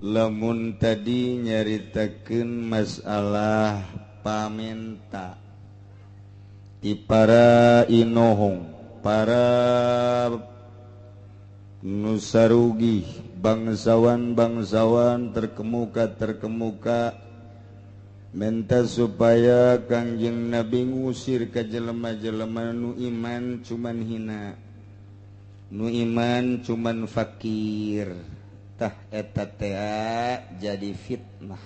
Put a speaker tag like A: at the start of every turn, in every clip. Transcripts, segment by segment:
A: Lamun tadi nyaritakeun masalah pamenta ti para inohong, para nusarugi, bangsawan-bangsawan terkemuka-terkemuka menta supaya Kangjeng Nabi ngusir ka jelema-jelema nu iman cuman hina, nu iman cuman fakir. Tah eta teh jadi fitnah.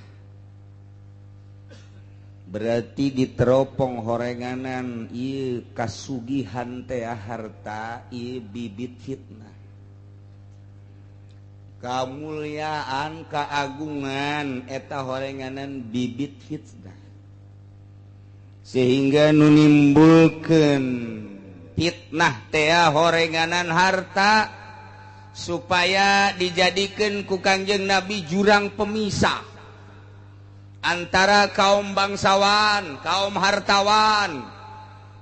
A: Berarti diteropong horenganan ieu kasugihan teh harta ieu bibit fitnah. Kamuliaan keagungan eta horenganan bibit fitnah. Sehingga nu nimbulkeun fitnah teh horenganan harta supaya dijadikan ku Kangjeng Nabi jurang pemisah antara kaum bangsawan, kaum hartawan,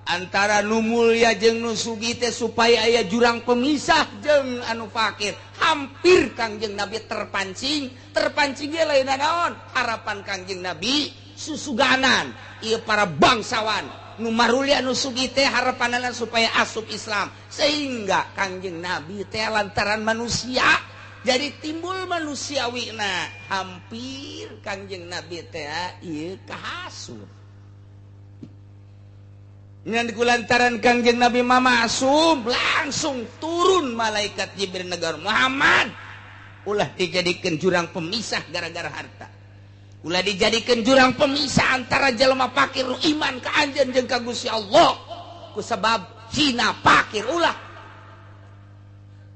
A: antara nu mulya jeung nu sugih teh supaya aya jurang pemisah jeung anu fakir. Hampir Kangjeng Nabi terpancing, terpancing ge lain naon? Harapan Kangjeng Nabi susuganan ieu para bangsawan nu marulya nu sugih teh harapanana supaya asup Islam, sehingga Kangjeng Nabi teh lantaran manusia jadi timbul manusiawina. Hampir Kangjeng Nabi teh ieu kahasut ngan kulantaran Kangjeng Nabi mah masum, langsung turun malaikat Jibril negara Muhammad, ulah dijadikeun jurang pemisah gara-gara harta. Ulah dijadikan jurang pemisah antara jelema fakir nu iman ka anjeun jeung ka Gusti Allah. Ku sebab hina fakir ulah.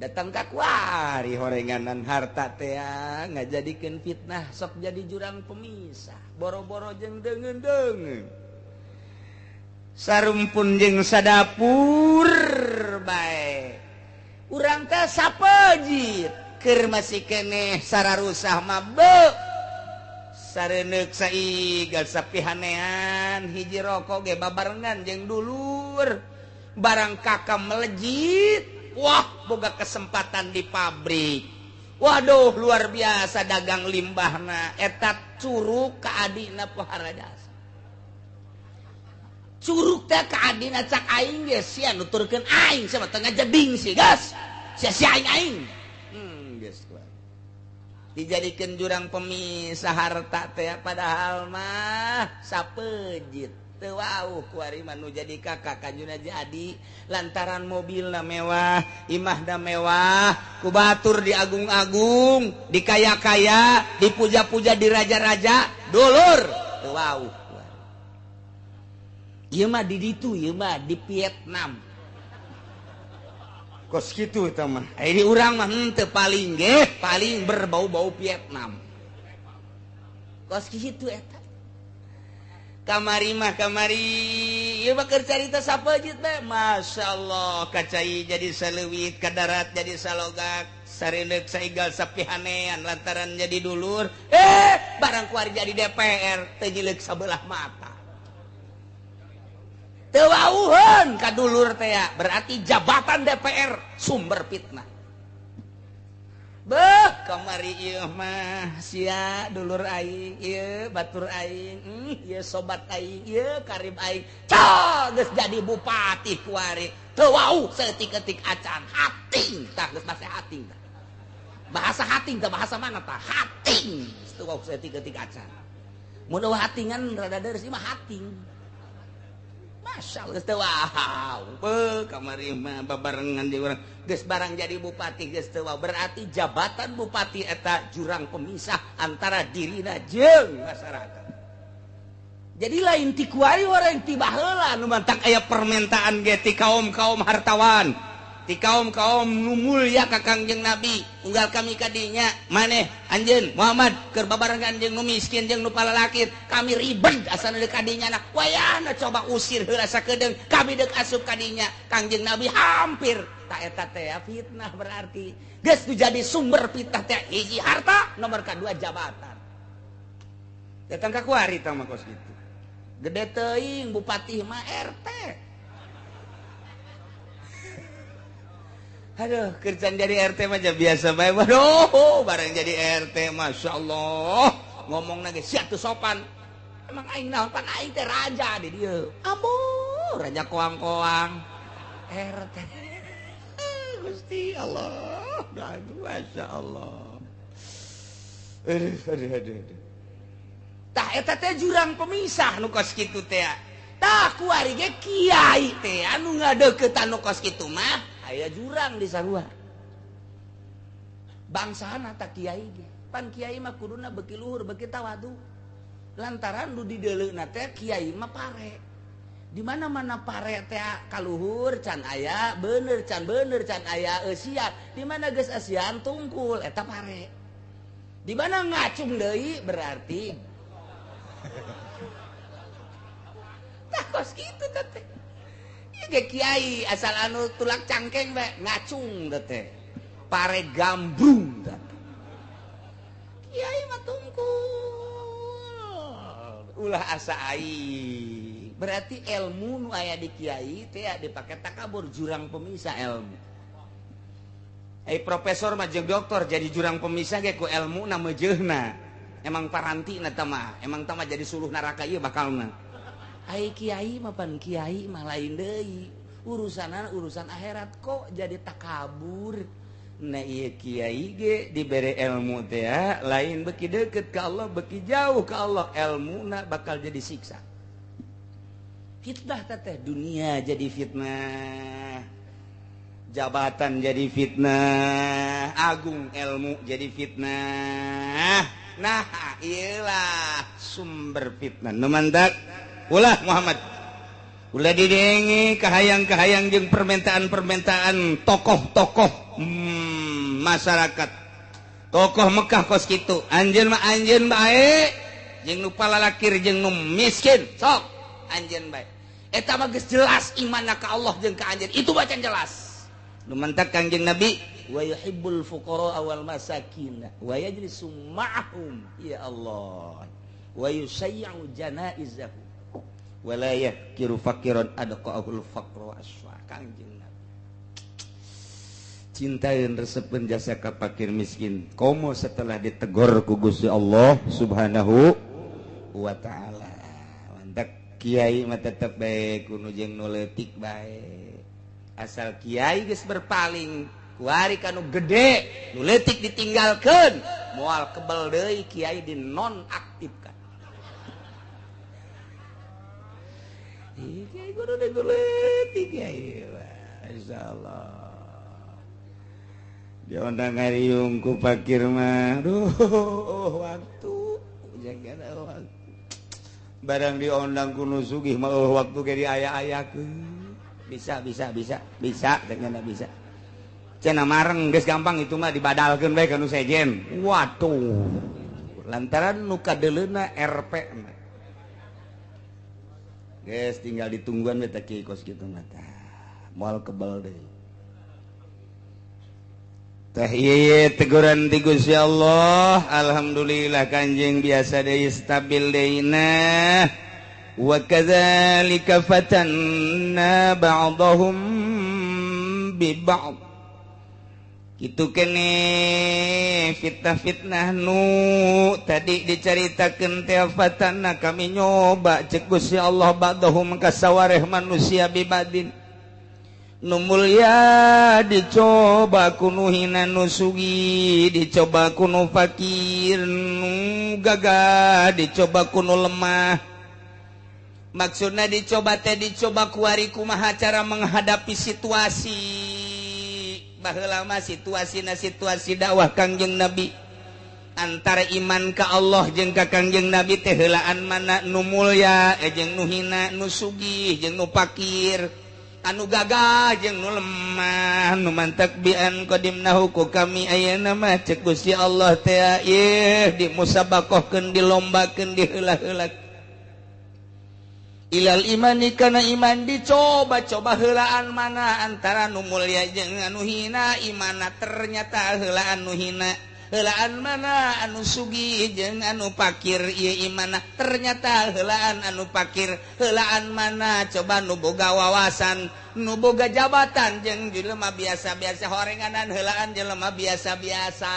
A: Datang ka kuari horenganan harta teh ngajadikeun fitnah sok jadi jurang pemisah. Boro-boro jeung deungeun-deungeun. Sarumpun jeung sadapur bae. Urang teh sapejit keur masih keneh sararusah mah beuh. Sareneuk saigal sapihanean hiji rokok ge babarengan jeung dulur barang kakak melejit, wah boga kesempatan di pabrik, waduh luar biasa dagang limbahna eta curug ka adina pohara jasa curug teh ka adina cak aing ge sia nuturkeun aing sia mah teu ngajeding sih geus sia sia aing aing geus dijadikan jurang pemisah harta teh padahal mah sapejit teu wauh kuari mah nu jadi kakak kanjuna jadi lantaran mobilna mewah, imahna mewah, ku batur diagung-agung, dikaya-kaya, dipuja-puja di raja-raja, dulur teu wauh kuari. Ieu mah di ditu, ieu mah di Vietnam. Kos kitu eta mah. Ini urang mah henteu paling ge, paling berbau-bau Vietnam. Kos kitu eta. Kamari mah kamari ieu mah keur carita sapejit bae. Masyaallah, kacai jadi saleuwit, ka darat jadi salogak, sareundeuk saigal sapihanean lantaran jadi dulur. Barang kuari jadi DPR teu nyileuk sabelah mata. Teu wauheun ka dulur teh berarti jabatan DPR sumber fitnah. Beuh kamari ieu mah sia dulur aing, ieu batur aing, ieu sobat aing, ieu karib aing. Cah geus jadi bupati kuari. Teu wau saeutik-eutik acan hating tah geus bahasa hating tah. Bahasa hating tah bahasa mana tah? Hating. Teu wau saeutik-eutik acan. Mun eueuh hatingan rada deureuh ieu mah hating. Masya Allah, teu wau. Beuh kamari mah babarengan di urang geus barang jadi bupati geus teu wau. Berarti jabatan bupati eta jurang pemisah antara dirina jeung masyarakat. Jadi lain ti kuari orang ti baheula nu mantak aya permintaan ge ti kaum-kaum hartawan, ti kaum-kaum nu mulya ka Kangjeng Nabi. Unggal kami kadinya maneh anjeun Muhammad keur babarengan jeung nu miskin jeung nu palalakir, kami ribet asana deuk kadinya nah wayahna coba usir heula sakedeung kami deuk asup kadinya. Kangjeng Nabi hampir tak eta teh fitnah berarti geus jadi sumber fitnah teh hiji harta, nomor kadua jabatan. Datang ka kuari tah mah kos kitu. Gede teuing bupati mah RT. Aduh, kerjaan jadi RT mah biasa bae. Waduh, bareng jadi RT Masya Allah. Ngomong lagi sia teu sopan. Emang aing naon pan aing teh raja di dieu. Ambo, raja koang-koang. RT. Gusti Allah. Aduh, Masya Allah. Aduh, aduh, aduh, aduh. Tah eta teh jurang pemisah nu kos kitu teh. Tah kuari ge kiai teh anu ngadeuketan nu kos kitu mah aya jurang di sarua. Bangsana tak kiai ge. Pan kiai mah kuduna beuki luhur beuki tawadu. Lantaran nu dideuleuna teh kiai mah pare. Di mana-mana pare teh kaluhur can aya, bener can aya eusian. Di mana geus eusian tungkul eta pare. Di mana ngacung deui berarti tah kos kitu teh. Ieu kiai asal anu tulak cangkeng bae ngacung teh. Pare gambrung teh. Kiai mah tungkul. Ulah asa aing. Berarti ilmu nu aya di kiai teh dipake takabur jurang pemisah ilmu. Eh profesor mah jeung doktor jadi jurang pemisah ge ku ilmu na meujeuhna. Emang paranti na mah, emang tah mah jadi suluh neraka ieu bakalna. Ai kiai mah pan kiai mah lain deui. Urusanan urusan akhirat kok jadi takabur. Nah ieu kiai ge dibere ilmu teh lain beuki deukeut ka Allah beuki jauh ka Allah ilmuna bakal jadi siksa. Fitnah teh dunia jadi fitnah. Jabatan jadi fitnah, agung ilmu jadi fitnah. Nah, iyalah sumber fitnah. Nu mantak ulah Muhammad. Ulah didenge kahayang-kahayang jeung permintaan-permintaan tokoh-tokoh masyarakat. Tokoh Mekah kos kitu. Anjeun mah anjeun bae, jeung nu palalakir jeung nu miskin, sok anjeun bae. Eta mah geus jelas imanna ka Allah jeung ka anjeun. Itu bacaan jelas. Nu mantak Kangjeng Nabi wa yuhibbul fuqara wal masakin wa yajlisu ma'ahum ya Allah wa yusayyu janaizahu wa la yahkiru faqiran adqa'ul faqra aswa. Kangjeng Nabi cintaeun resepeun jasa ka fakir miskin komo setelah ditegor ku Gusti Allah Subhanahu wa taala. Mantak kiai mah tetep bae kudu jeung nu leutik bae. Asal kiai geus berpaling kuari kanu gede nu leutik ditinggalkeun moal kebel deui kiai dinonaktifkan. Ih kiai guru deui leutik kiai insyaallah diondang ngariung ku fakir mah aduh waktu jangan waktu barang diondang ku nu sugih mah waktu ge diaya-ayakeun. Bisa bisa bisa bisa dengan bisa cenah mareng geus gampang itu mah dibadalkeun bae ka nu sejen. Waduh lantaran nu kadeuleuna RP mah geus tinggal ditungguan we teh kieu kos kitu mah tah moal kebal deui teh ieu teguran ti Gusti Allah. Alhamdulillah kanjeng biasa deui stabil deui nah. Wa kadzalika fatanna ba'dahum bi ba'd. Kitu kene fitnah-fitnah nu tadi dicaritakeun teh fatanna kami nyoba cek Gusti Allah ba'dahum kasawareh manusia bibadin. Nu mulya dicoba ku nu hina nu sugih, dicoba ku nu fakir nu gagah, dicoba ku nu lemah. Maksudnya dicoba teh dicoba kuari kumaha cara menghadapi situasi. Baheula mah situasina situasi dakwah Kangjeng Nabi. Antara iman ka Allah jeung ka Kangjeng Nabi teh heulaan mana nu mulya jeung nu hina, nu sugih jeung nu fakir, anu gagah jeung nu lemah. Nu mantak bian qadimnahu ku kami ayeuna mah cek Gusti Allah teh ieu dimusabaqahkeun dilombakeun diheula-heula. Ilal imani kana iman dicoba-coba heulaan mana antara nu mulya jeung anu hina, imana ternyata heulaan nu hina. Heulaan mana anu sugih jeung anu pakir ieu imana. Ternyata heulaan anu pakir, heulaan mana coba nu boga wawasan, nu boga jabatan jeung jelema biasa-biasa horenganan heulaan jelema biasa-biasa.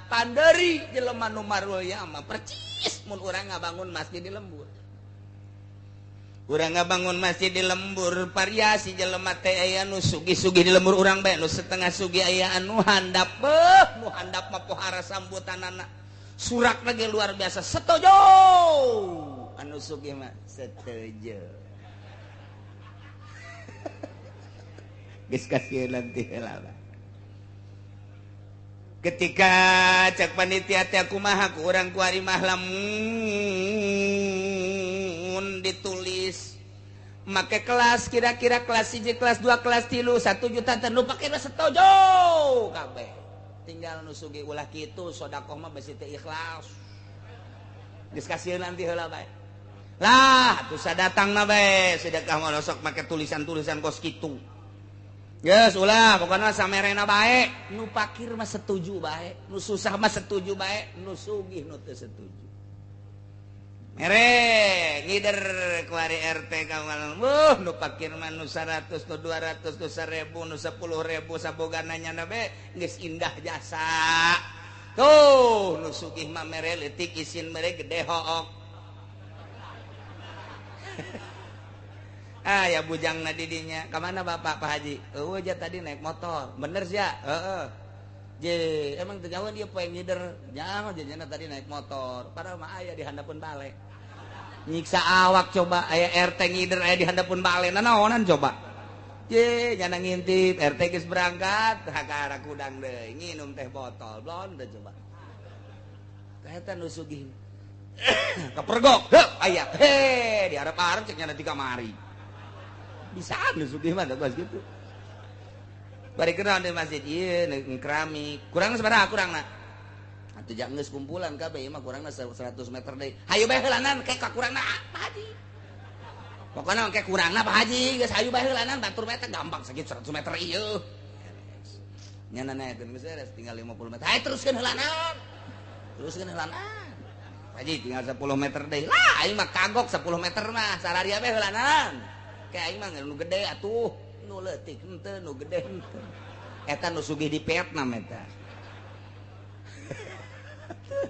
A: Panderi jelema nu marulya mah percis mun urang ngabangun masjid di lembur. Urang ngabangun masjid di lembur variasi jelema teh aya nu sugih-sugih di lembur urang bae nu setengah sugih aya anu handap beuh nu handap mah pohara sambutanana surak lagi luar biasa setuju anu sugih mah setuju geus kasieun nanti heula. Ketika cek panitia teh kumaha ku urang kuari mah lamun ditulis make kelas kira-kira kelas 1 kelas 2 kelas 3 1 juta teh nu pake setuju kabeh tinggal nu sugih ulah kitu sedekah mah besi teh ikhlas geus kasieun nanti heula bae lah atuh sadatang mah bae sedekah mah sok make tulisan-tulisan kos kitu. Yes, ulah pokoknya samerena bae nu pakir mah setuju bae nu susah mah setuju bae nu sugih nu teu setuju mere ngider kuari RT kamal wuh nu pakir mah nu 100 nu 200 nu 1000 nu 10.000 sabogana nyana bae geus indah jasa tuh nu sugih mah mere leutik isin mere gede hook. Ah ya bujang na didinya kemana bapak Pak Haji? Eueuh ja tadi naik motor. Bener sih ya? Heeh. Je emang teu jauh dia poe ngider. Jangan jajana tadi naik motor. Padahal mah aya di handapeun bale. Nyiksa awak coba aya RT ngider aya di handapeun bale. Nanaonan coba. Je nyana ngintip RT geus berangkat ka arah kudang deui nginum teh botol. Blon teh coba. Teh eta nu sugih. Kepergok. Heup aya. He diharap-harap cek nyana di kamari. Bisa nu sugih mah kos kitu. Bari kenal di masjid ieu keramik. Kurang sabaraha kurangna? Atuh jak geus kumpulan kabeh ieu mah kurangna 100 meter deui. Hayu bae heulanan ke kakurangna Pak Haji. Pokona ke kurangna Pak Haji geus hayu bae heulanan batur meter gampang sakitu 100 meter ieu. Nya naekeun geus beres tinggal 50 meter. Hayu teruskeun heulanan. Teruskeun heulanan. Pak Haji tinggal 10 meter deui. Lah aing mah kagok 10 meter mah sararia bae heulanan. Kayak aing mah nu gede atuh nu leutik henteu nu gede henteu eta nu sugih di Vietnam eta.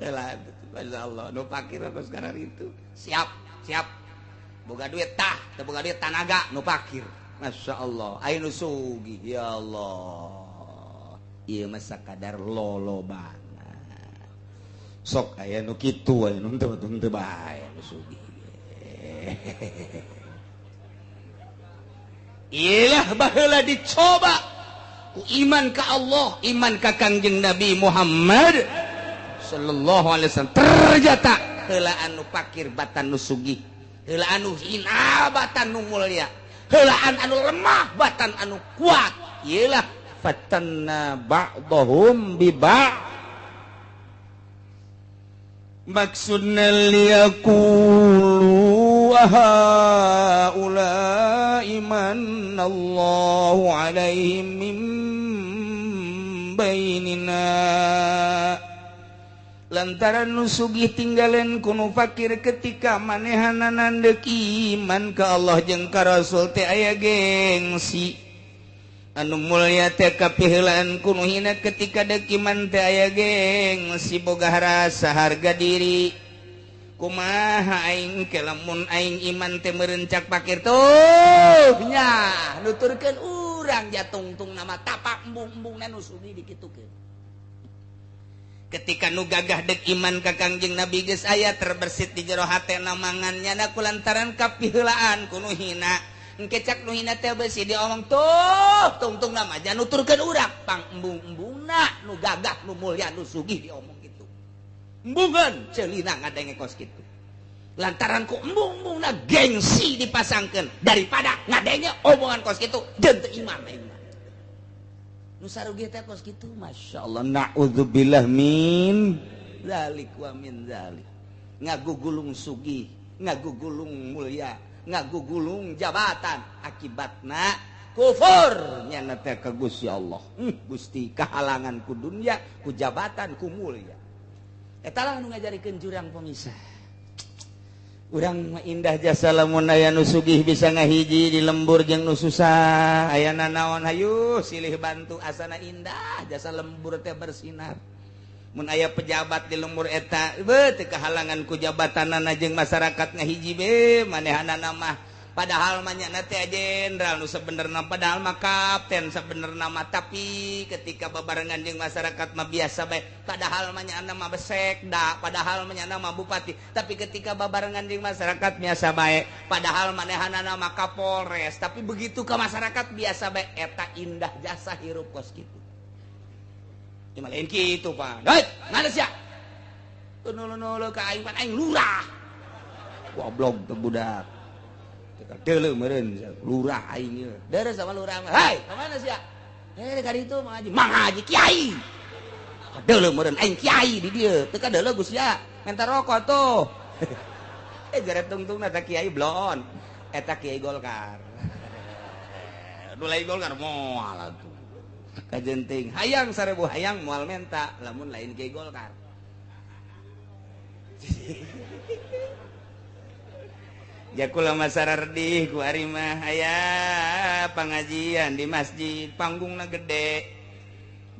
A: Lah masyaallah nu pakir terus sekarang itu siap siap boga duit tah teu boga duit tanaga nu pakir masyaallah aya nu sugih ya Allah ieu mah sakadar lolobana sok aya nu kitu aya nu teu teu bae nu sugih. Ilah baheula dicoba ku iman ka Allah, iman ka Kangjeng Nabi Muhammad sallallahu alaihi wasallam. Ternyata heula anu pakir batan nu sugih, heula anu hina batan nu mulia, heulaan anu lemah batan anu kuat. Ilah fatanna ba'dahum bi ba'd. Maksudna liyaqulu haula'i manallahu alaihim min bainina. Lantaran nu sugih tinggalen ku nu fakir ketika manehanana deuk iman ka Allah jeung ka Rasul teh aya gengsi. Anu mulia teh kapiheulaan ku nu hina ketika deuk iman teh aya gengsi boga rasa harga diri. Kumaha aing ke lamun aing iman teh meureun cak pakir tuh nya nuturkeun urang jatungtung nama tapak embung-embungna nu sugih dikitukeun. Ketika nu gagah dek iman ka Kangjeng Nabi geus aya terbersit di jero hatena mangan nyana kulantaran kapiheulaan ku nu hina. Engke cak nu hina teh beusi diomong tuh tungtung nama jan nuturkeun urang pang embung-embungna nu gagah nu mulya nu sugih diomong kitu. Embungan ceulina ngadenge kos kitu. Lantaran ku embung-embungna gengsi dipasangkeun daripada ngadenge omongan kos kitu jeung teu iman aing. Nu sarugih teh kos kitu masyaallah naudzubillah min zalik wa min zalik. Ngagugulung sugih, ngagugulung mulia, ngagugulung jabatan, akibatna Kufur nyana teh ka Gusti Allah. Gusti kahalangan ku dunya, ku jabatan, ku mulia. Eta lah nu ngajarikeun jurang pemisah. Urang mah indah jasa lamun aya nu sugih bisa ngahiji di lembur jeung nu susah. Aya nanaon hayu silih bantu asana indah jasa lembur teh bersinar. Mun aya pejabat di lembur eta beuh teu kahalangan ku jabatanana jeung masyarakat ngahiji be manehanana mah. Padahal mah nyana teh jenderal nu sebenerna, padahal mah kapten sebenerna mah, tapi ketika babarengan jeung masyarakat mah biasa bae. Padahal mah nyana mah sekda, padahal mah nyana mah bupati, tapi ketika babarengan jeung masyarakat biasa bae. Padahal manehanana mah kapolres, tapi begitu ke masyarakat biasa bae. Eta indah jasa hirup kos kitu. Ieu mah lain kitu, Pak. Hei, mana sia? Teu nulu-nulu ka aing pan aing lurah. Goblok teh budak. Deuleu meureun lurah aing ieu. Deres sama lurah mah. Hei, ka mana sia? Ka ditu Mang Haji. Mang Haji kiai. Deuleu meureun aing kiai di dieu. Teu kadeuleu Gus ya. Menta rokok tuh. Jare tungtungna ta kiai blon. Eta kiai Golkar. Nu lain Golkar moal atuh. Kajenting hayang 1000 hayang moal menta lamun lain kiai Golkar. Jakula masarardih ku ari mah aya pangajian di masjid panggungna gede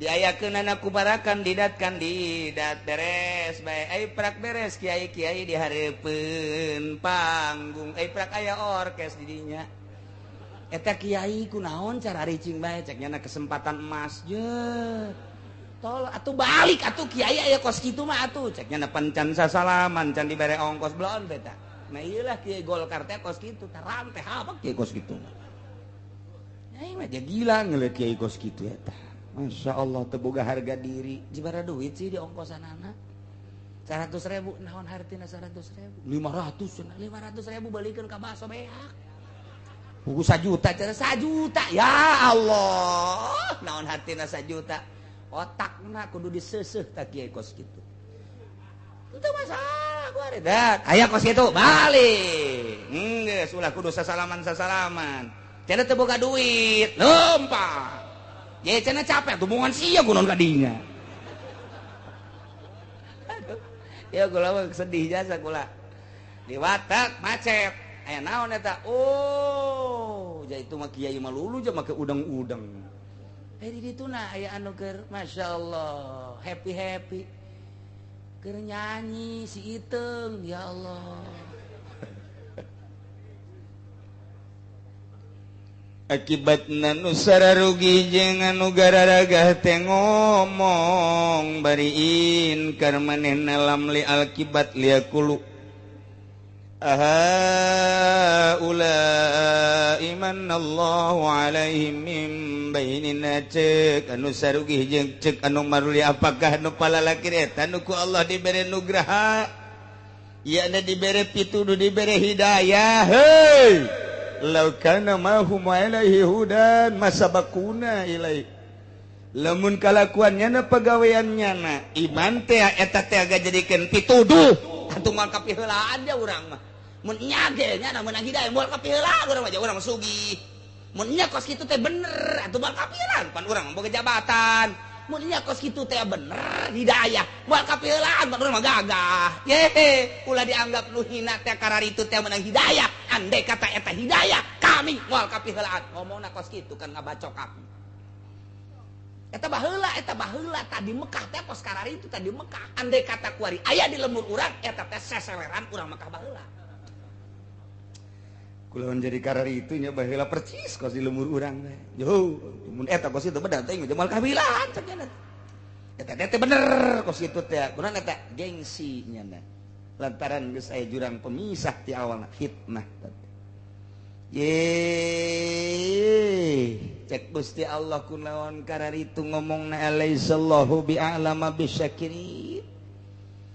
A: diayakeunana ku para kandidat kandidat beres bae ai prak beres kiai-kiai di hareupeun panggung ai prak aya orkes di dinya eta kiai kunaon cara ricing bae cek nyana kesempatan emas je tol atuh balik atuh kiai aya kos kitu mah atuh cek nyana pancan sasalaman can dibere ongkos blon teh. Nah iyalah kiai Golkar teh kos kitu taram teh apa kiai kos kitu. Aing mah gila ngeliat kiai kos kitu eta. Masya Allah teu boga harga diri. Jibara duit sih di ongkosanana. 100.000 naon hartina 100.000. 500 500.000 balikeun ka baso beak. Buku 1 juta cara 1 juta ya Allah. Naon hartina 1 juta. Otakna kudu diseuseuh ta kiai kos kitu. Itu masalah gua ada. Aya kos kitu balik. Geus ulah kudu sasalaman-sasalaman. Cenah teu boga duit, lempang. Ye cenah capek tumbungan sia kunaon ka dinya. Aduh. Ya kula mah sedih jasa kula. Di watak macet. Aya naon eta? Oh, ja itu mah kiai mah lulu ja make udang-udang. Eh di ditu na aya anu keur masyaallah, happy-happy. Keur nyanyi si Iteung, ya Allah. Akibatna nu sararugi jeung anu gararagah teh ngomong bariin kar manehna lamli alkibat liakulu aha ula imanallahu alaihim min bainina cek anu sarugih jeung cek anu maruli apakah nu palalakir eta nu ku Allah dibere nugraha ya na dibere pituduh dibere hidayah heuy law kana mahum alaihi hudan masabakuna ilai lamun kalakuannya na pagaweannya na iman teh eta teh jadikeun pituduh atuh moal kapiheulaan dia urang mah mun nya ge nya na meunang hidayah moal kapiheulaan urang mah urang sugih mun nya kos kitu teh bener atuh moal kapiheulaan pan urang boga jabatan mun nya kos kitu teh bener hidayah moal kapiheulaan pan urang mah gagah ye ulah dianggap nu hina teh kararitu teh meunang hidayah andai kata eta hidayah kami moal kapiheulaan ngomongna kos kitu kan ngabacok aku. Eta baheula tadi Mekah teh kos kararitu tadi Mekah andai kata kuari aya di lembur urang eta teh seseleran urang Mekah baheula. Kulawan jadi kararitu nya baheula percis kos di lembur urang teh. Yo, mun eta kos itu bener teh moal kabilaan cek nya. Eta teh bener kos kitu teh. Kunaon eta gengsi nya. Lantaran geus aya jurang pemisah ti awalna fitnah teh. Ye, cek Gusti Allah kunaon kararitu ngomongna alaihissallahu bi'alama bisyakirin.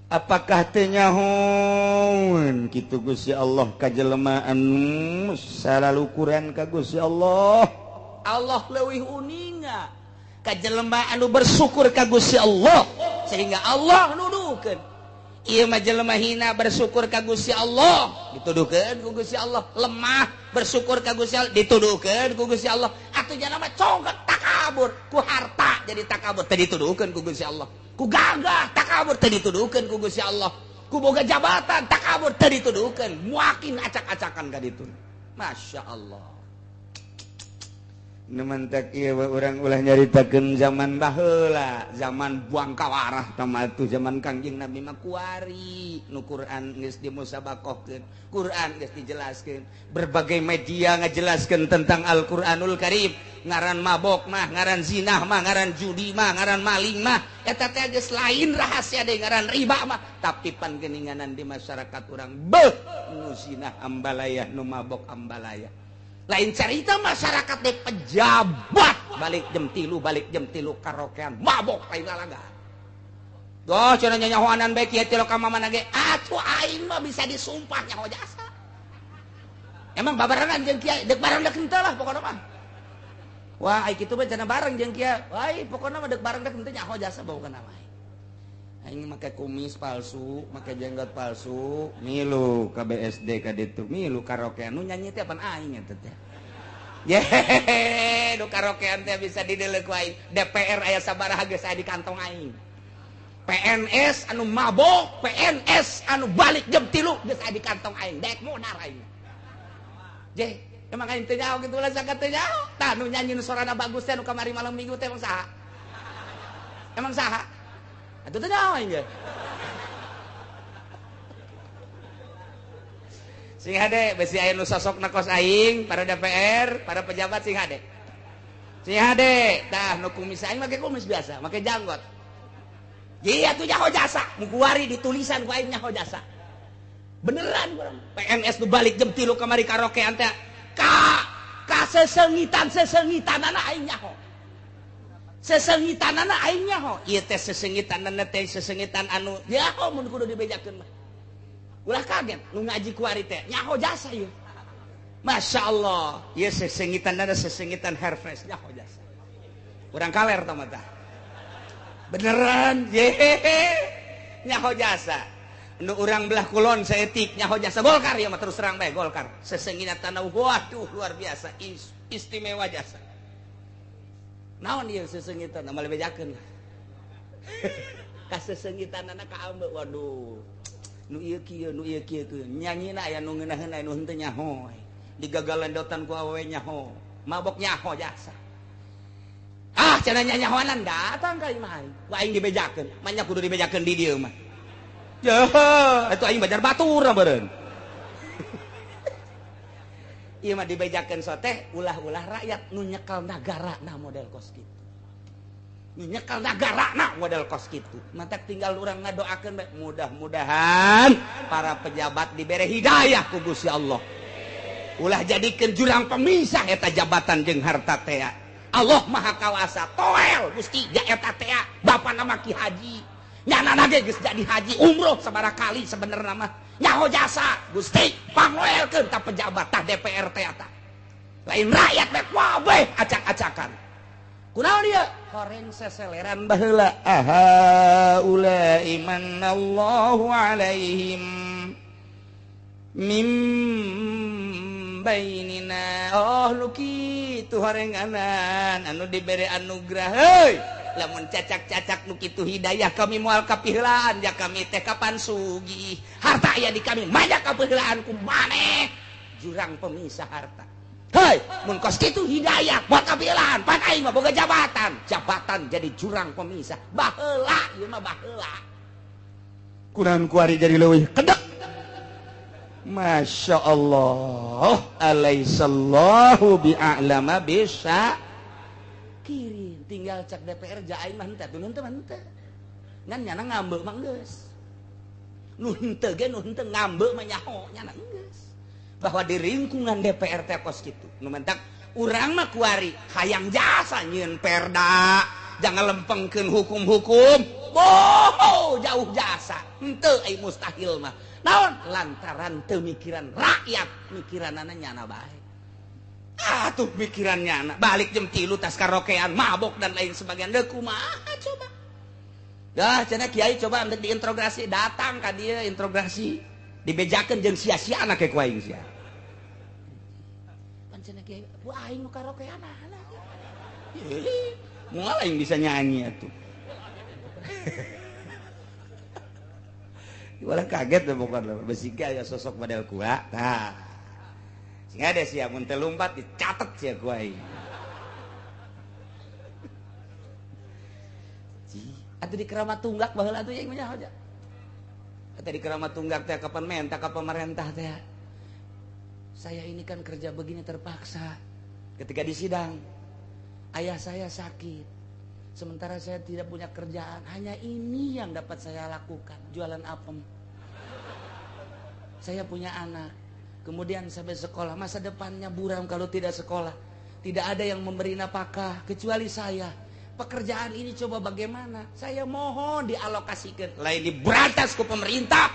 A: Apakah teu nyahoeun kitu Gusti Allah ka jelema anu salalukuran ka Gusti Allah. Allah leuwih uninga ka jelema anu bersyukur ka Gusti Allah sehingga Allah nuduhkeun ieu mah jelema hina bersyukur ka Gusti Allah dituduhkeun ku Gusti Allah, lemah bersyukur ka Gusti Allah dituduhkeun ku Gusti Allah, Atuh nya mah congkak takabur ku harta jadi takabur teu dituduhkeun ku Gusti Allah. Ku gagah takabur teu dituduhkeun ku Gusti Allah. Ku boga jabatan takabur teu dituduhkeun, muakin acak-acakan ka ditu. Masya Allah. Nu mantak ieu urang ulah nyaritakeun zaman baheula, zaman buang kawarah tamatu zaman Kangjeng Nabi mah kuari nu Quran geus dimusabakohkeun, Quran geus dijelaskeun, berbagai media ngajelaskeun tentang Al-Qur'anul Karim, ngaran mabok mah, ngaran zinah mah, ngaran judi mah, ngaran maling mah, eta teh geus lain rahasia deui ngaran riba mah, tapi pan geuninganan di masyarakat urang beuh nu zinah ambalayah, nu mabok ambalayah. Lain cerita masyarakat deh pejabat balik jam tilu karaokean mabok lain lalaga. Doh cenah nyahoanan bae kieu tilu ka mamana ge atuh aing mah bisa disumpah nyaho jasa. Emang babarengan jeung kiai deuk bareng deuk henteu lah pokona mah. Wah ai kitu mah cenah bareng jeung kiai. Wah pokona mah deuk bareng deuk henteu nyaho jasa pokona mah. Aing make kumis palsu, make jenggot palsu, milu ka BSD ka ditu, milu karaokean nu nyanyi teh pan aing eta teh. Yehehe, nu karaokean teh bisa dideuleu ku aing. DPR aya sabaraha geus aya di kantong aing. PNS anu mabok, PNS anu balik jam 3 geus aya di kantong aing. Dek modar aing. Je, emang aing teu nyaho kitu lah sakat teu nyaho. Tah nu nyanyi nu sorana bagus teh nu kamari malam minggu teh emang saha? Emang saha? Atuh teu nyaho aing ge. Sing hade besi aya nu sosokna kos aing, para DPR, para pejabat sing hade. Sing hade, tah nu kumis aing make kumis biasa, make janggot. Iya tuh nyaho jasa, mu kuari ditulisan ku aing nyaho jasa. Beneran urang. PNS nu balik jam 3 kamari karaokean teh ka kasesengitan-sesengitanana aing nyaho. Sesengitanana aing nyaho. Ieu teh sesengitanana teh sesengitan anu nyaho mun kudu dibejakeun mah. Ulah kaget nu ngaji kuari teh nyaho jasa ieu. Masya Allah, ieu sesengitanana sesengitan hair fresh nyaho jasa. Urang kaler tah mah tah. Beneran yehehe nyaho jasa. Nu urang belah kulon saeutik nyaho jasa Golkar ieu mah terus terang bae Golkar. Sesengitanana waduh luar biasa istimewa jasa. Naon ieu sesengitan amal bejakeun. Kasesengitanana ka ambeu waduh. Nu ieu kieu nu ieu kieu nyanyina aya nu ngeunaheun aya nu henteu nyaho. Digagalendotan ku awewe nyaho, mabok nyaho jasa. Ah cenah nyanyahoanan datang ka imah aing. Ku aing dibejakeun, manya kudu dibejakeun di dieu mah. Yeuh, atuh aing bajar batur beureun. Ieu mah dibejakeun soteh ulah-ulah rakyat nu nyekel nagara na model kos kitu. Nu nyekel nagara na model kos kitu. Matak tinggal urang ngadoakeun bae mudah-mudahan para pejabat dibere hidayah ku Gusti Allah. Ulah jadikeun jurang pemisah eta jabatan jeung harta teh. Allah Maha Kawasa toel Gusti ja eta teh bapa nama Ki Haji. Nyana ge geus jadi haji umroh sabaraha kali sebenarna mah. Nyaho jasa Gusti pangoelkeun ta pejabat tah DPR teh eta. Lain rakyat bae kabeh acak-acakan. Kunaon ieu? Horeng seseleran baheula. Aha ulai manallahu alaihim mim bainina. Oh nu kitu horenganan anu dibere anugerah heuy. Lamun cacak-cacak nu kitu hidayah kami moal kapiheulaan ja kami teh kapan sugih. Harta aya di kami banyak kapiheulaan ku maneh jurang pemisah harta. Hei, mun kos kitu hidayah moal kapiheulaan pan aing mah boga jabatan. Jabatan jadi jurang pemisah. Baheula ieu mah baheula. Kunaon kuari jadi leuwih kedek. Masya Allah, alaihissallahu bi'a'lama bisa kirin tinggal cak DPR ja aing mah henteu atuh henteu mah henteu. Ngan nyana ngambeu mah geus. Nu henteu ge nu henteu ngambeu mah nyaho nyana geus. Bahwa di lingkungan DPR teh kos kitu. Nu mentak urang mah kuari hayang jasa nyieun perda, jangan lempengkeun hukum-hukum. Boho jauh jasa. Henteu ai mustahil mah. Naon lantaran teu mikiran rakyat, mikiranana nyana bae. Ah tuh mikiran nyana, balik jam 3 tas karaokean, mabok dan lain sebagainya. Deuk kumaha coba. Dah cenah kiai coba andek diinterogasi, datang ka dieu interogasi, dibejakeun jeung sia-sia anak ku aing sia. Pan cenah kiai, bu aing nu karaokean. Moal aing bisa nyanyi atuh. Walah kaget deh pokoknya besi aya sosok model kuat. Tah. Sing ada sia mun teu lumpat dicatet sia ku aing. Atuh di Keramat Tunggak baheula atuh jeung nya. Atuh di Keramat Tunggak teh kapan menta ka pemerintah teh. Saya ini kan kerja begini terpaksa. Ketika di sidang, ayah saya sakit. Sementara saya tidak punya kerjaan, hanya ini yang dapat saya lakukan, jualan apem. Saya punya anak, kemudian sampai sekolah, masa depannya buram kalau tidak sekolah. Tidak ada yang memberi nafkah kecuali saya. Pekerjaan ini coba bagaimana? Saya mohon dialokasikan. Lain diberantas ku pemerintah.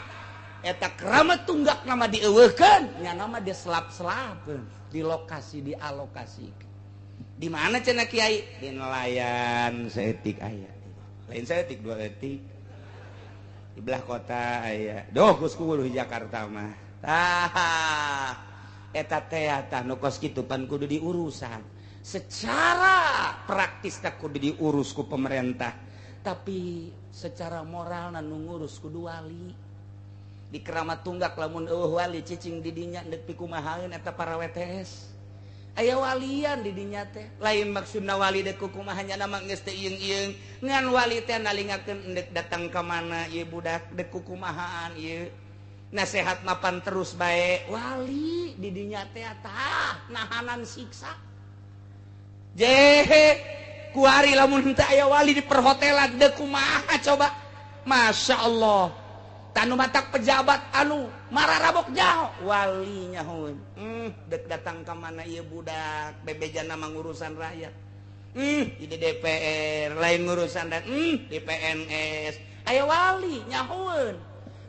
A: Eta Keramat Tunggak nama dieuweuhkeun, nya nama dia selap-selapkeun, di lokasi dialokasikan. Di mana cenah kiai? Di nelayan seetik aya. Lain seetik dua etik. Di belah kota aya. Doh geus kudu di Jakarta mah. Tah eta teh tah nu kos kitu pan kudu diurusan. Secara praktis teh kudu diurus ku pemerintah. Tapi secara moral nu ngurus kudu wali. Di Keramat Tunggak lamun eueuh wali cicing di dinya deuk pikumahaeun eta para WTS. Aya walian di dinya teh lain maksudna wali deuk kumaha nya nama geus teu ieung-ieung ngan wali teh nalingakeun deuk datang ka mana ieu budak deuk kukumahaan ieu nasehat mapan terus bae wali di dinya teh tah nahanan siksa jehe kuari lamun henteu aya wali di perhotelan deuk kumaha coba Masya Allah tanu matak pejabat anu mararabok jauh walinya hun dek datang ke mana ieu budak bebejana mah ngurusan rakyat di DPR lain ngurusan dan di PNS aya wali nyahueun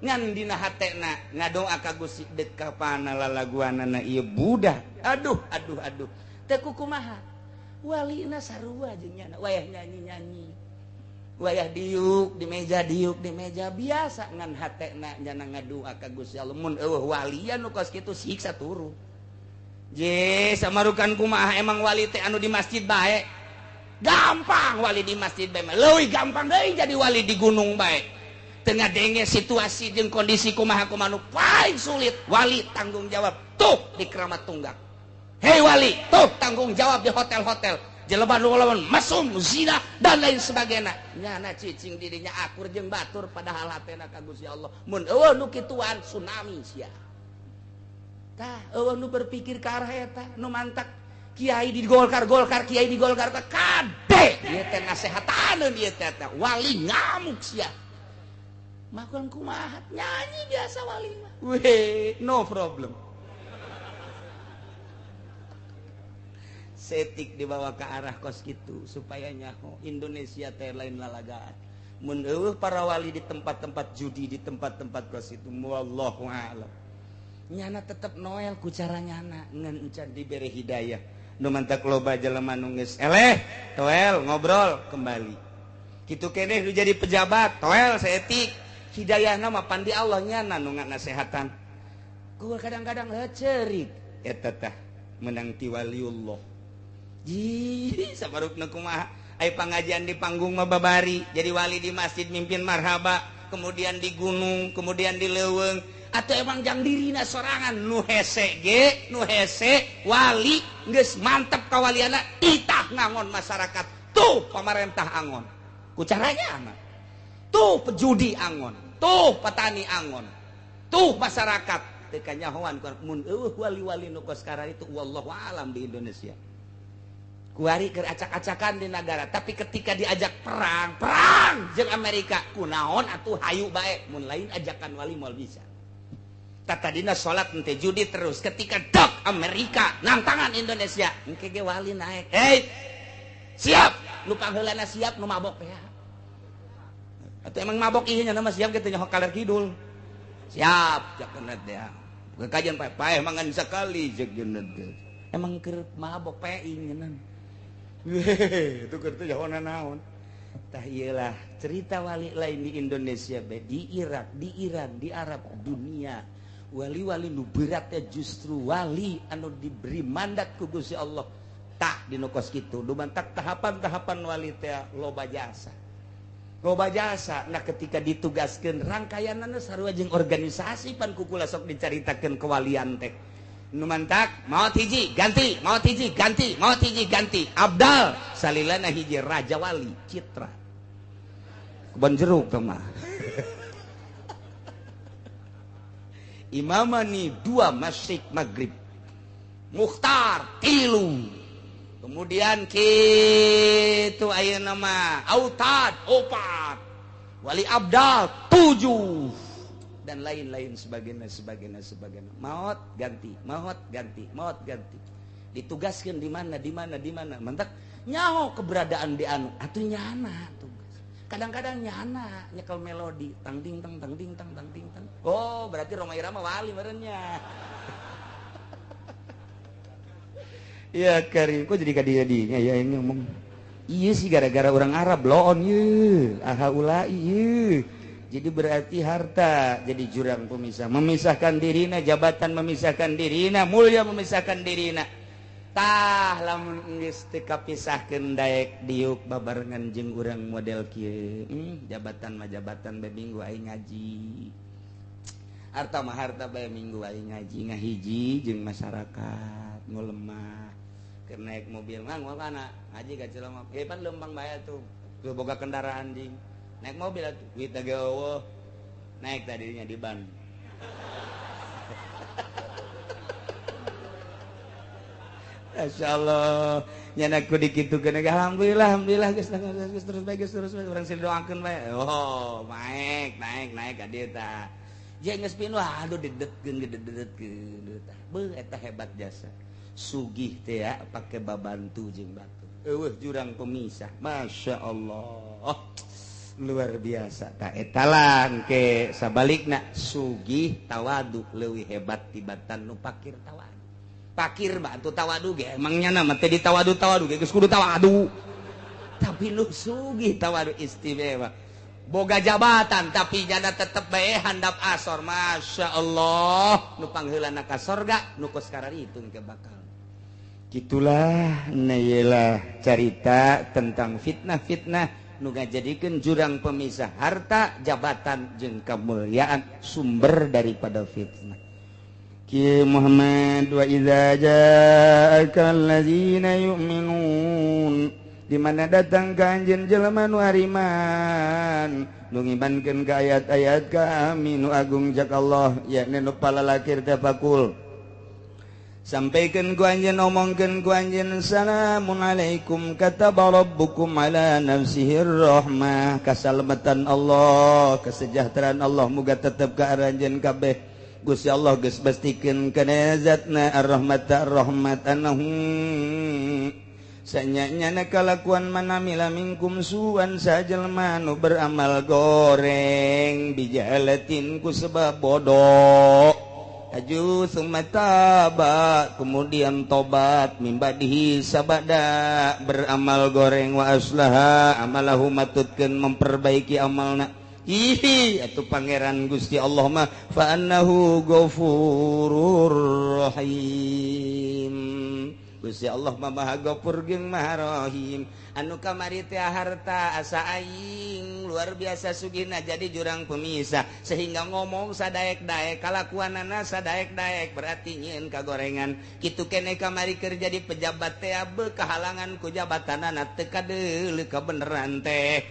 A: ngan dina hatena ngadoa ka Gusti dek ka pana lalaguanana ieu budak aduh aduh aduh teu kukumaha walina sarua jeung nyana wayah nyanyi-nyanyi wayah diuk di meja biasa ngan hatena nyana ngadua ka Gusti Allah mun eueuh walian nu kos kitu siksa turu je samarukan kumaha emang wali teh anu di masjid bae gampang wali di masjid bae leuwih gampang deui jadi wali di gunung bae teu ngadenge situasi jeung kondisi kumaha kumaha nu paling sulit wali tanggung jawab tuh di Keramat Tunggak hei wali tuh tanggung jawab di hotel-hotel jelema nu lawan mesum zina dan lain sebagainya nyana cicing dirinya akur jeung batur padahal hatena ka Gusti Allah mun eueuh nu kituan tsunami sia tah eueuh nu berpikir ka arah eta nu mantak kiai di Golkar Golkar kiai di Golkar teh kade ieu teh nasehataneun ieu teh wali ngamuk sia makan kumaha nyanyi biasa wali mah weh no problem. Setik dibawa ke arah kos gitu supaya nyaho Indonesia teh lain lalagaan mun eueuh para wali di tempat-tempat judi di tempat-tempat kos itu wallahu a'lam nyana tetep noel ku cara nyana ngan encan dibere hidayah nu mantak loba jelema nu geus eleh toel ngobrol kembali kitu keneh nu jadi pejabat toel seetik hidayahna mah pandi Allah nyana nu ngasehatan ku kadang-kadang heuceurik eta tah menang ti waliullah jih sabarukna kumaha ai pangajian di panggung mah babari jadi wali di masjid mimpin marhaba kemudian di gunung kemudian di leuweung atau emang jang dirina sorangan nu hese ge nu hese wali geus mantep kawaliana titah ngangon masyarakat tuh pamarentah angon ku caranya mah tuh pejudi angon tuh petani angon tuh masyarakat teu kanyahoan mun eueuh wali-wali nu kos itu wallahu alam di Indonesia kuari keur acak-acakan di negara tapi ketika diajak perang perang jeung Amerika kunaon atuh hayu bae mun lain ajakan wali moal bisa tatadina salat henteu judi terus ketika dok Amerika nantangan Indonesia engke ge wali naik hey siap nu pangheulana siap nu mabok ya atuh emang mabok ieu nya mah siap kitu nyaho kaler kidul siap cak kenet ya kekajian pae mangan sakali cek genet emang keur mabok pae ngeunang. Itu kertu jauh naon. Tah iyalah cerita wali lain di Indonesia be, di Irak, di Iran, di Arab, dunia. Wali-wali nu beratnya justru wali anu diberi mandat ku Gusti Allah. Tah dinu kos kitu dumantak tahapan-tahapan wali teh loba jasa. Loba jasa. Nah ketika ditugaskeun rangkaianana sarua jeung organisasi pan kukula sok dicaritakeun kewalian teh. Nu mantak maot hiji ganti, maot hiji ganti, maot hiji ganti. Abdal salilana hiji raja wali Citra. Kebon jeruk teh mah. Imamani 2 masyrik maghrib. Mukhtar 3. Kemudian kitu ayeuna mah Autad 4. Wali Abdal 7. Dan lain-lain sebagainya sebagainya sebagainya. Maot ganti, maot ganti, maot ganti. Ditugaskan di mana, di mana, di mana. Mantak nyaho keberadaan di anu atuh nyana tugas. Kadang-kadang nyana nyekel melodi tang ding tang tang ding tang tang ding tang. Oh, berarti Rhoma Irama wali merenya. Ya karim, kok jadi kadieu-dinya ya ini ngomong. Iya sih gara-gara orang Arab loon ye, aha ulai ye. Jadi berarti harta jadi jurang pemisah, memisahkan dirina, jabatan memisahkan dirina, mulia memisahkan dirina. Tah lamun geus teu kapisahkeun daek diuk babarengan jeung urang model kieu. Jabatan mah jabatan bae minggu aing ngaji. Harta mah harta bae minggu aing ngaji ngahiji jeung masyarakat nu lemah. Keur naik mobil mah moal kana ngaji ka Cilongok. Ge pan leumpang bae atuh. Teu boga kendaraan jing. Naik mobil atuh, duit ge eueuh. Naik tadinya di ban. Masya Allah, nyana ku dikitukeun ge alhamdulillah, alhamdulillah geus geus terus bae geus terus bae urang sih doakeun bae. Oh, naik naik naik ka dieu tah. Jeung geus pinuh aduh didetkeun gededetkeun tah. Beuh eta hebat jasa. Sugih teh ya pake babantu jeung batur. Eueuh jurang pemisah. Masya Allah. Luar biasa. Ta eta lah ke sabalikna sugih tawadu leuwih hebat tibatan nu pakir tawadu. Pakir mah atuh tawadu ge emang nyana mah teh ditawadu-tawadu ge geus kudu tawadu. Tapi nu sugih tawadu istimewa. Boga jabatan tapi jana tetep bae handap asor. Masya Allah, nu pangheulana ka sorga nu kos kararitu ke bakal. Gitulah neyelah carita tentang fitnah-fitnah nu ngajadikeun jurang pemisah harta, jabatan jeung kemuliaan sumber daripada fitnah. Ki Muhammad wa idza ja'aka allazina yu'minun, di mana datang ka anjeun jelema nu ariman nu ngimankeun ka ayat-ayat kami nu agung jak Allah yakni nu palalakir teh fakul sampaikan ku anjeun omongkeun ku anjeun salamun alaikum kataba rabbukum ala nafsihir rahmah, kasalamatan Allah, kesejahteraan Allah muga tetep ka aranjeun kabeh. Gusti Allah geus pastikeun kana zatna ar-rahmat ar-rahmat annahu sanyanya kalakuan manamila minkum suan sajelma nu beramal goreng bijalatin ku sebab bodoh aju summa taba kemudian tobat mimbadihi sabada beramal goreng wa aslaha amalahu matutkeun memperbaiki amalna. Hihi atuh pangeran Gusti Allah mah fa annahu ghafurur rahim. Gusti Allah mah Maha Ghafur jeung Maha Rahim. Anu kamari teh harta asa aing luar biasa sugihna jadi jurang pemisah sehingga ngomong sadaek-daek kalakuanana sadaek-daek berarti nyieun kagorengan. Kitu keneh kamari keur jadi pejabat teh beuh kahalangan ku jabatanana teu kadeuleu kabeneran teh.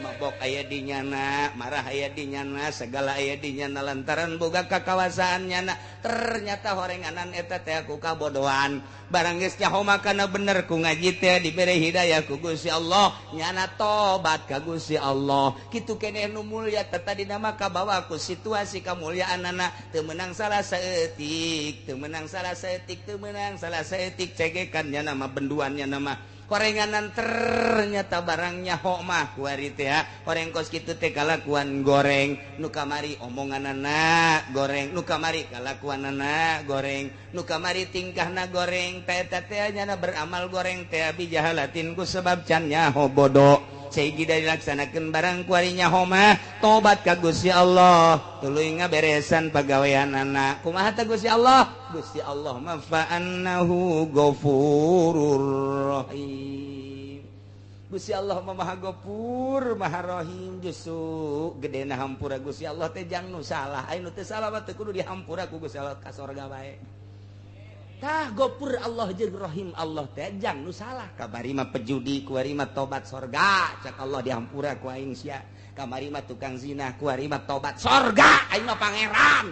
A: Mabok aya di nyana, marah aya di nyana, segala aya di nyana lantaran boga kakawasaan nyana. Ternyata horenganan eta teh ku kabodohan. Barang geus nyaho makana bener ku ngaji teh dibere hidayah ku Gusti Allah, nyana tobat ka Gusti Allah. Kitu keneh nu mulya teh tadina mah kabawa ku situasi kamulyaanana teu meunang salah saeutik, teu meunang salah saeutik, teu meunang salah saeutik cegekan nyana mah benduan nyana mah. Korenganan ternyata barangnya ho mah kuari teh horeng kos kitu teh kalakuan goreng nu kamari omonganana goreng nu kamari kalakuanana goreng nu kamari tingkahna goreng teh eta teh nyana beramal goreng teh bijahalatin ku sebab can nyaho bodoh. Cegi dari laksanakeun barang kuari nyaho mah tobat ka Gusti Allah tuluy ngaberesan pagaweanana. Kumaha teh Gusti Allah? Gusti Allah mah fa annahu ghafurur rahim. Gusti Allah mah Maha Ghafur Maha Rahim. Justru gedena hampura Gusti Allah teh jang nu salah. Aya nu teu salah mah teu kudu dihampura ku Gusti Allah ka sorga bae. Tah Ghafur Allah jeung Rahim Allah teh jang nu salah. Kamari mah pejudi kuari mah tobat sorga cak Allah dihampura ku aing sia. Kamari mah tukang zina kuari mah tobat sorga aing mah pangeran.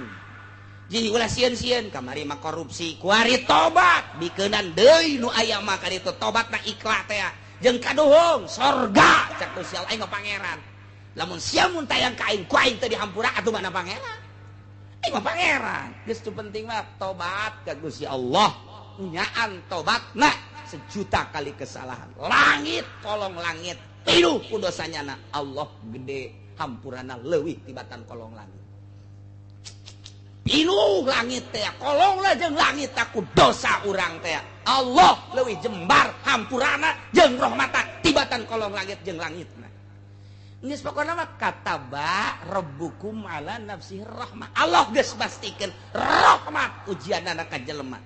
A: Jadi ulah sieun-sieun kamari mah korupsi kuari tobat bikeunan deui nu aya mah ka ditu tobatna ikhlas teh. Jeung kaduhung sorga cak Gusti Allah aing mah pangeran. Lamun sia mun tayang ka aing ku aing teu dihampura atuh mana pangeran. Aing mah pangeran. Geus tu penting mah tobat ka Gusti Allah. Nyaan tobatna sejuta kali kesalahan. Langit kolong langit pinuh ku dosanyana. Allah gede hampurana leuwih tibatan kolong langit. Pinuh langit teh kolong lah jeung langit ku dosa urang teh. Allah leuwih jembar hampurana jeung rahmata tibatan kolong langit jeung langitna. Geus pokona mah kataba rabbukum ala nafsihi rahmah. Allah geus pastikeun rahmat ujianana ka jelema.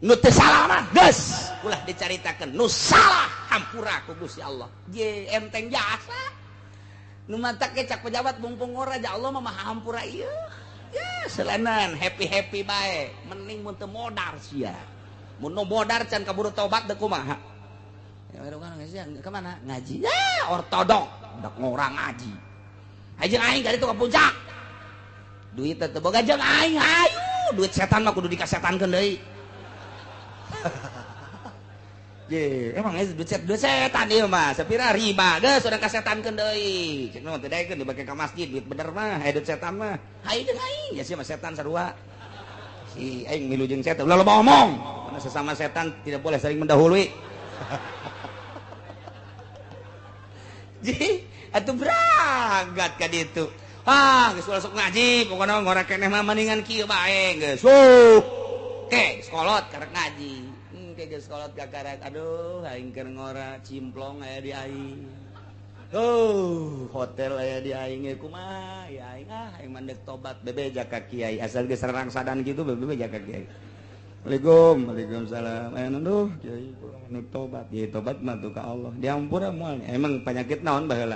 A: Nu teu salah mah geus ulah dicaritakeun, nu salah hampura ku Gusti Allah. Je enteng jasa. Nu matak ge cak pejabat mumpung ora ja Allah mah maha hampura ieu. Ya selanan happy-happy bae, mending mun teu modar sia. Mun nu modar can kaburu tobat deuk kumaha. Ya ka mana? Ngaji. Ya ortodok, dak ngora ngaji. Hajeung aing ka ditu ka puncak. Duit teh teu boga jeung aing hayu, duit setan mah kudu dikasetankeun deui. Ye, emang geus duit setan ieu mah, sapira riba geus urang kasetankeun deui. Cek mah teu daekeun dibake ka masjid duit bener mah, duit setan mah. Hayu jeung aing, ya sia mah setan sarua. Si aing milu jeung setan, ulah loba omong. Karena sesama setan tidak boleh saling mendahului. Ji, atuh berangkat ka ditu. Ah, geus ulah sok ngaji, pokona ngora keneh mah mendingan kieu bae geus. Huh. Ke, sekolot karek ngaji. Ke geus sekolot kakarek aduh aing keur ngora cimplong aya di aing. Hotel aya di aing ge kumaha ya aing ah aing mandek tobat bebeja ka kiai asal geus rangsadan kitu bebeja ka kiai. Waalaikum, waalaikumsalam. Aya aduh kiai kula nu tobat. Ye tobat mah tuh ka Allah. Diampura moal. Emang penyakit naon baheula?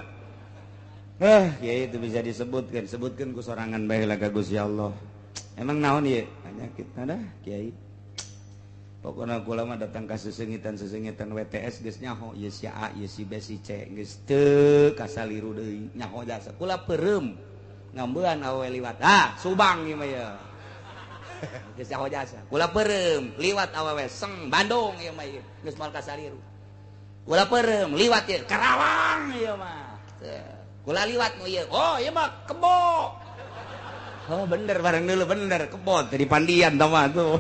A: Kiai itu bisa disebutkan, sebutkan ku sorangan baheula ka Gusti Allah. Emang naon ieu? Penyakit ada kiai. Pokona kula mah datang ka sesengitan-sesengitan WTS geus nyaho ieu si A, ieu si B, si C geus teu kasaliru deui nyaho jasa. Kula peureum ngambean awewe liwat. Ah, Subang ieu mah ye. Geus nyaho jasa. Kula peureum liwat awewe seng Bandung ieu mah ieu geus moal kasaliru. Kula peureum liwat ieu Karawang ieu mah. Kula liwat nu ieu. Oh, ieu mah kebo. Oh, bener bareng dulu bener kebo teh di Pandian tah mah tuh.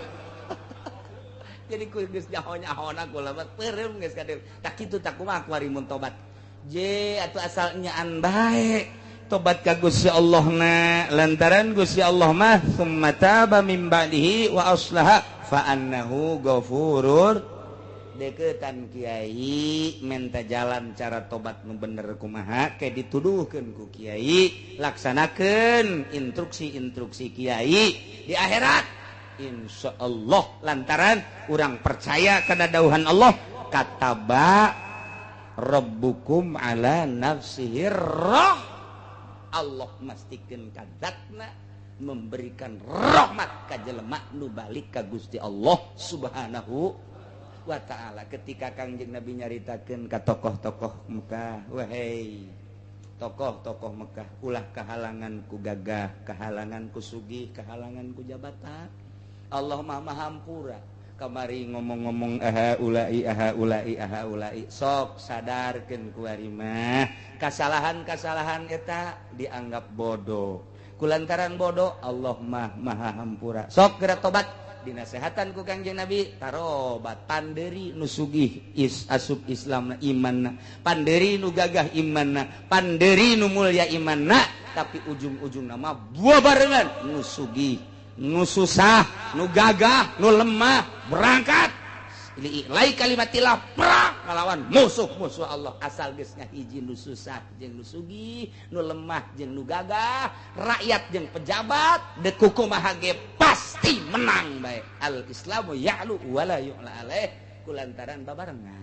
A: Jadi ku geus nyaho-nyahona kula mah peureum geus ka dieu. Tak kitu tak kumaha kuari mun tobat. Je atuh asal nyaan bae tobat ka Gusti Allah na lantaran Gusti Allah mah summa taba mim ba'dihi wa aslaha fa annahu ghafurur. Deketan kiai menta jalan cara tobat nu bener kumaha ke dituduhkeun ku kiai laksanakeun instruksi-instruksi kiai di akhirat insya Allah lantaran urang percaya kana dauhan Allah kataba rabbukum ala nafsihi roh. Allah mastikeun ka zatna memberikan rahmat ka jelema nu balik ka Gusti Allah Subhanahu wa ta'ala. Ketika Kangjeng Nabi nyaritakeun ka tokoh-tokoh Mekah, wahai tokoh-tokoh Mekah, ulah kahalangan ku gagah, kahalangan ku sugih, kahalangan ku jabatan. Allah mah maha hampura. Kamari ngomong-ngomong aha ulai aha ulai aha ulai, sok sadarkeun ku ari mah kasalahan-kasalahan eta dianggap bodoh. Kulantaran bodoh Allah mah maha hampura. Sok geura tobat. Dinasehatan ku Kangjeng Nabi tarobat panderi nu sugih is asup Islamna imanna, panderi nu gagah imanna, panderi nu mulya imanna, tapi ujung-ujungna mah buah barengan nu sugih, nu susah, nu gagah, nu lemah berangkat Li'ilai kalimatillah perang ngalawan musuh-musuh Allah asal geus ngahiji nu susah jeung nu sugih, nu lemah jeung nu gagah, rakyat jeung pejabat, deuk kumaha ge pasti menang bae. Al Islamu ya'lu wala yu'la alaih kulantaran babarengan.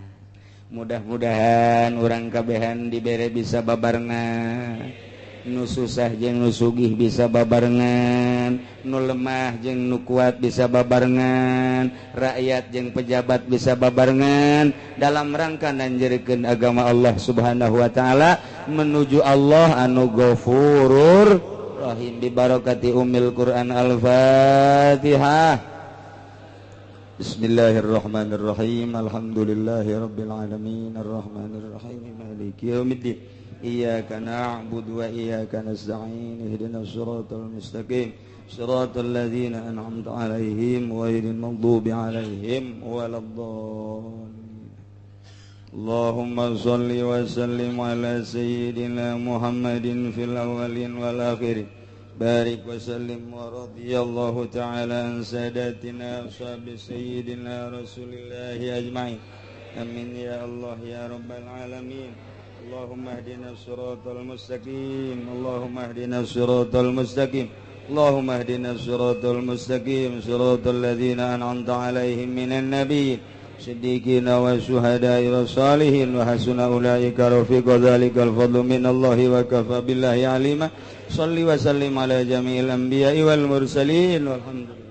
A: Mudah-mudahan urang kabehan dibere bisa babarengan. Nu susah jeung nu sugih bisa babarengan, nu lemah jeung nu kuat bisa babarengan, rakyat jeung pejabat bisa babarengan dalam rangka nanjerkeun agama Allah Subhanahu wa taala menuju Allah anu Ghafurur Rahim bi barakati Ummil Quran. Al-Fatihah. Bismillahirrahmanirrahim. Alhamdulillahirabbil alamin arrahmanirrahim maliki yaumiddin. Iyyaka na'budu wa iyyaka nasta'in ihdinas siratal mustaqim siratal ladzina an'amta 'alaihim ghairil maghdubi 'alaihim waladdallin. Allahumma shalli wa sallim ala sayyidina Muhammadin fil awwalin wal akhirin. Barik wa sallim wa radhiyallahu ta'ala an sadatina ashabi sayyidina Rasulillahi ajma'in. Amin ya Allah ya rabbal alamin. Allahumma ihdina siratal mustaqim. Allahumma ihdina siratal mustaqim. Allahumma ihdina siratal mustaqim siratal ladzina an'amta 'alaihim minan nabiyyin siddiqin wa syuhada'i was salihin wa hasuna ulaika rafiqa. Dzalikal fadlu minallahi wa kafa billahi alima. Shalli wa sallim ala jami'il anbiya'i wal mursalin walhamdulillah.